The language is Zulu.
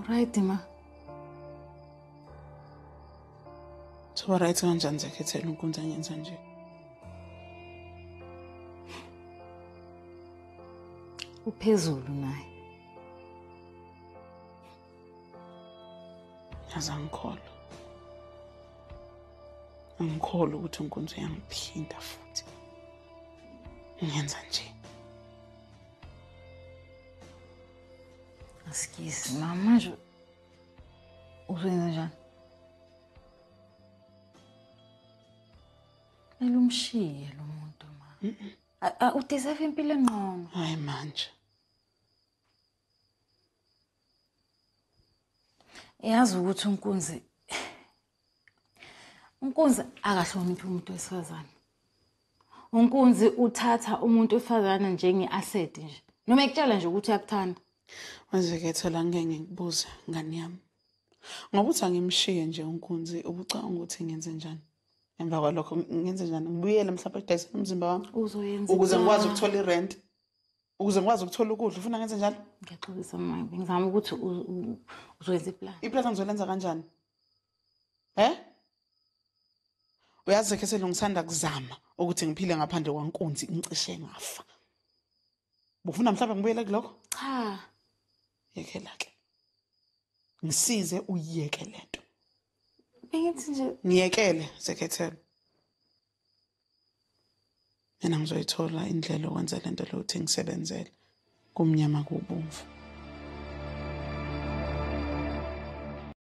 Right ma. Soba right kanjani Zekhethelo uNkunzi angenza nje? Uphezulu naye. Yazi angikholwa. Angikholwa ukuthi uNkunzi uyangiphinda futhi. Ngenza nje. Asikisi mama manje uzoyenza njani? Kumele umshiye lo muntu ma. Udeserve impilo engcono. Hayi manje. Yazi ukuthi uNkunzi akahloniphi umuntu wesifazane. UNkunzi uthatha umuntu wesifazane njenge-asset nje. Noma ekutshela nje ukuthi uyakuthanda. Wazekhethela ngeke ngikubuze ngani yami. Ngoba uthi angimshiye nje uNkunzi ubucanga ukuthi ngenze njani? Emva kwalokho ngenze njani? Ngibuyele mhlawumbe edayiseni umzimba wami. Uzoyenza ukuze ngikwazi ukuthola irent. Ukuze ngikwazi ukuthola ukudla ufuna ngenze njalo? Ngiyaxolisa mama, ngizama ukuthi uzoyenza iplan. Iplan ngizolenza kanjani? Eh? Uyazi Zekhethelo ngisanda kuzama ukuthi ngiphile ngaphandle kwaNkunzi ngicishe ngafa. Bufuna mhlawumbe ngibuyele kulokho? Cha. Yekela ke. Ngisize uyiyeke lento. Bengithi nje ngiyekele Zekhethelo. Mina ngizoyithola indlela yokwenza lento lo ukuthi ngisebenzele kumnyama kubomvu.